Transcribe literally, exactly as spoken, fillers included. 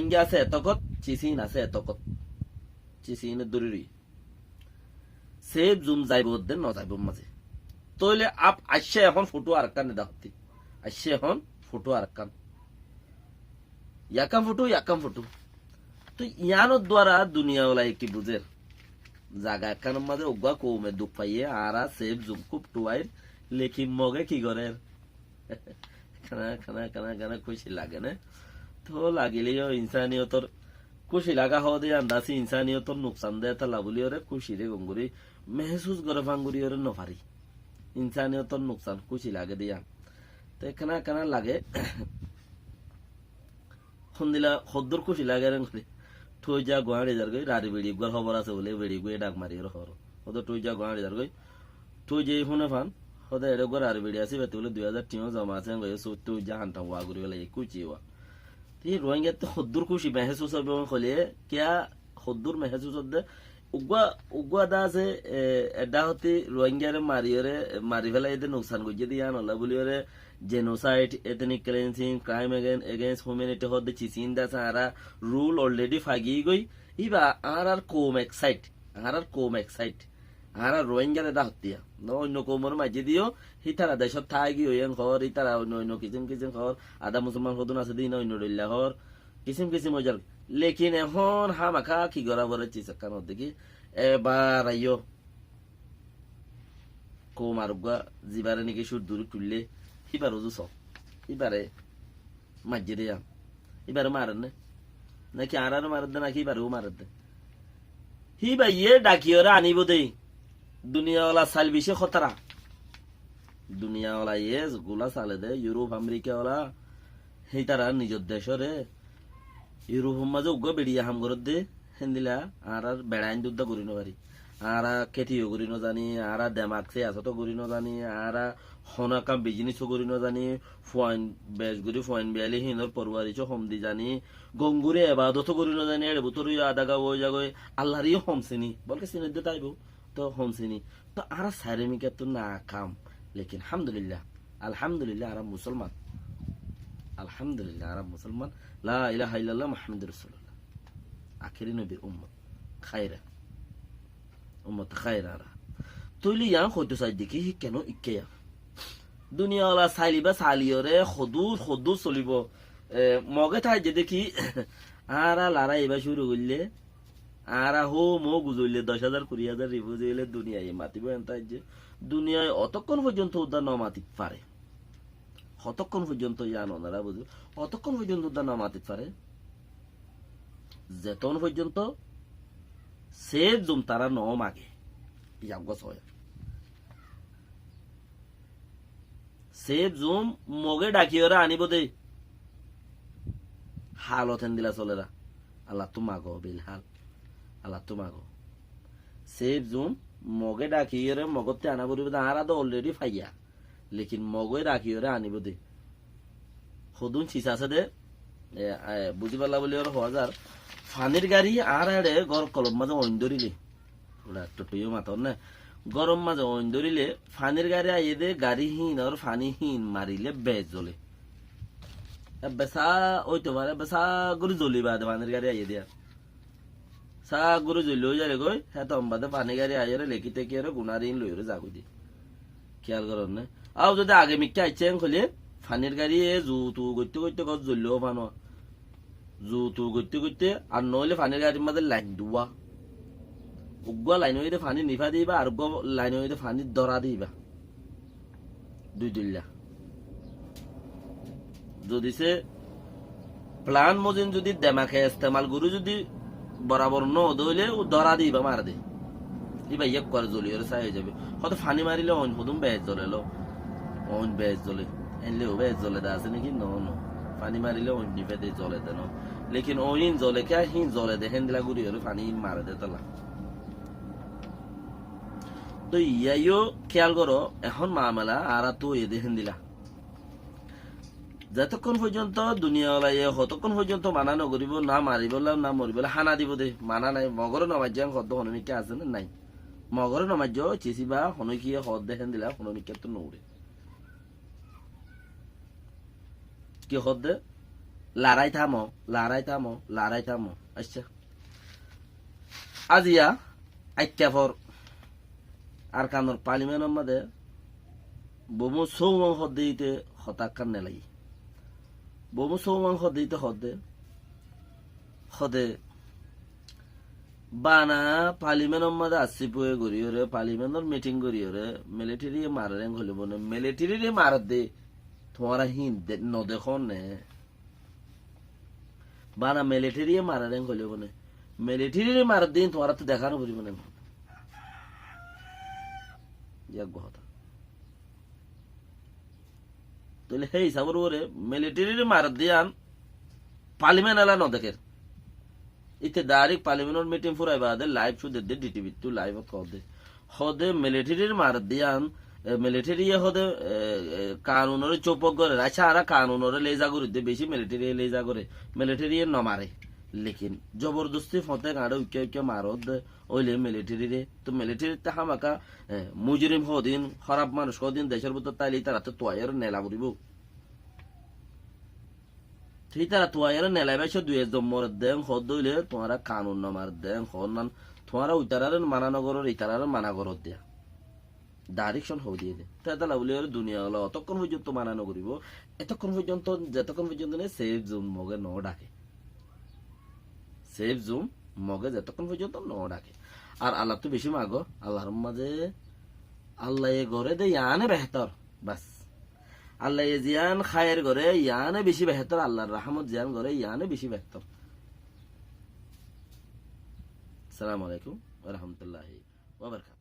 Rohingya asé etokot, Cisin asé etokot. Cisin dóri roi. Sef zum zaibo de no zaibo mazé. Tóile ap aiccé ehón foto arekkán dehótti. Aiccé ehón foto arekkán. Yakkán foto, yakkán foto. Toi iánor duara duniya wala ki buzer? Zaga ekkánor mazé uggúa koume duk faiye, añára sef zum kúb tuair, lekin Moge ki gorer? Kena, kena, kena, kena kúci lage né? Toi lagile yó insaniyotor kúci laga hoó de yián dasi insaniyotor nuksan de tolla buli yóre kúcire gom gori mehesus gore fán gori yóre no fari. Insaniyotor nuksan kúci lage de yián. Te kena, kena lage. Hondilla hoddúr kúci lager en hoilé, tui za Guáhati zargói, rari beçi uggúar hóbor asé bóli, beçi uggúa dhak mari ore hoór. Hóde tui za Guáhati zargói, tui ze húne fán, hóde eçé uggúa rari beçi asé, íbattú bóli dui házar tiañ zoma asé, en hoiyé, so tui za hantan wa gori félaiye, kúci wa. Te Rohingyat hoddúr kúci mehesus óibo en hoilé, kiyá hoddúr mehesus ódde, uggúa, uggúa de asé, e, edda hotti Rohingyare mariyóre, mari félaiye de nuksan goijjé de yíanolla buli yóre, genocide, ethnic cleansing, crime against, against humanity hoó de Cisin de asé, añára rule already fai giyí goi. Íba añárar koum ek side, añárar koum ek side. Añára Rohingyare de hotti ya. No, oinno koumor maijjé de yó, hítara decót táki óiyen hoór, hítara oinno oinno kisim kisim hoór, ada musolman hodún asé de hína oinno dhoilla hoór, kisim kisim ói zar. Lekin ehón hámaka ki gora fore Cis ekkán hoó de ki, ebar aiyó. Koum ar uggúa zibare niki cúr duri tuille, híbar uzu so. Híbare maijjé de yián. Híbare marer né? Naki añárare marer de, naki híbareu marer de? Híbaye dhakiyóre anibo de. Duniya wala sail beci hótara. Duniya wala ye gula sale de, Yurop, Amerika wala. Hítara nizor decóre Yurupor mazé uggúa beçiye ham gorédde, héndilla añárar beçain dudda gorí no fari. Añára kétiyo gorí no zani, añára demak siyasot o gorí no zani, añára hono ekkán biznis o gorí no zani, fuain bec gorí fuain biyaili hínor foruwaric o hom di zani, gom gorí ebadot o gorí no zani, eçe bútore yó adaga ói zagói, Allar yó hom sini, bólke sinedde táibo. Toh hom sini. Toh añára sairé mikká toh nakam. Lekin alhamdulillah. Alhamdulillah añára musolman. Alhamdulillah añára musolman. La ilaha illallah Muhammadur Rasulullah. Akéri nobir ummot. Háira. Ummot háira añára. Tóile yián hoito saidde ki híkka no ikká yián. Duniya wala sail ibá sailiyóre hoddúr, hoddúr solibo. E, Moge táiye de ki añára larái ibá cúru goille. Añára hó mo guzoille doc házar, kuri házar rifuzi óile duniyaye matibo enta aijje. Duniyaye otokkón foijjonto udda no matit fare. Otokkón foijjonto yián onora buzo. Otokkón foijjonto udda no matit fare. Zeton foijjonto sef zom tara no mage. Yaggo soya. Sef zom Moge dhakiyóre anibo de. Halot héndilla soler. Allattú mago, bil hal. Allattú mago. Sef zom Moge dhakiyóre Mogottú ana foribo de. Añára de already faiya. Lekin Moge dhakiyóre anibo de. Hodún cis asé de, e, e, buzi falla buli ar hoó zar. Fanir gari añára eçe gór kolor mazé oin dórile. Ura, tottu yó maton na. Góror mazé oin dórile, fanir gari aiyé de, gari hínor fani hín marile bec zole. Ebbe sá óito fare, ebbe sá gorí zoli baade fanir gari aiyé de. Sá gorí zoli ói zare goi, héto embade fanir gari aiyóre leki teki ore gunar ín loiyóre zagoi de. Kiyal goron né? Au zodi age mikká aiccé en hoile, fanir gari e zutu goitte goitte gos zoille ó fano. Zutu goitte goitte, ar noóile fanir garir mazé lain duwa. Uggúa lain óiye de fani nifa diba, ar uggúa lain óiye de fani dóra diba. Dui duilla. Zodi se plan mozin zodi demake estemal gorí zodi borabor no dóile, u dóra di iba mare de. Iba ekkore zoli ore sai ói zaibo. Hoto fani marile oin hodún bej zole lo. Oin bej zole. Enle o bej zole de asé niki? No, no. Fani marile oin nife de, zole de no. Lekin oin zole ke, hin zole de, hendila guri ore fani mare de tola. To iya yo kiyal goro, ehón mamela añára to óiye de hendila. Zetokon foijjonto duniya walaye hotokon foijjonto mana no goribo, na maribolla, na moribolla, hana dibo de, mana nai, Mogore no majje en hoddo hono mikka asé ne? Nai. Mogore no majjo, cisiba, hono kiye hodde hendila, hono mikka to no ure. Ki hodde? Larái támo, larái támo, larái támo. Accá. Aziya, aikkafor, Arkanor palimenor máze, Bomu Sóuwan hoódde íte hotá ekkán nelai. Bomu Sóuwan hoódde íte hoódde, hoódde, bana palimenor máze assí fue goríyoré, palimenor miting goríyoré, militariye marer en hoilé bone, militariré marer de, tuáñra hín de-, nodekó né? Bana militariye marer en hoilé bone, militariré marer de hín tuáñrattú deká no foribó né? Yá eggúa hotá. Tóile hé hísabor uore militariré marer de yían palimen ela no dekér. Íte dairek palimenor miting furai baade laif cúder de, D T V ttú laifot hoódde. Hoódde militarir marer de yían, e, militariye hoódde, e, e, kanunoré cópok gorer, accá, añára kanunoré léza gorir de, beci militariye léza gore, militariye no mare. Lekin zobordosti foñte gañçe uikká uikká marer de, óile militariré, to militarittú hámaka, e, mujirim hoódin, hóraf manúic hoódin decór bútore táile ítarattú tuaiyóre nela foribó. Te ítara tuaiyóre nelaibá, cé dui ezzon morer de en hoódde óile, tuáñra kanun no marer de en hoór nan, tuáñra ítararé mana no gorór, ítararé mana gorór de. Dairek cón hoói diyé de. Te etolla buli óre duniya ola otokkón foijjonto mana no goribó, etokkón foijjonto, zetokkón foijjonto ne safe zone Moge no dhake. Safe zone Moge zetokkón foijjonto no dhake. Ar Allattú beci mago, Allar máze, Allaye goré de yíane behtor. Bas. Allaye ziyán háir goré, yíane beci behtor, Allar rahámot ziyán goré, yíane beci behtor. Assalamu alaikum wa rahmatullahi wa barakatuhu.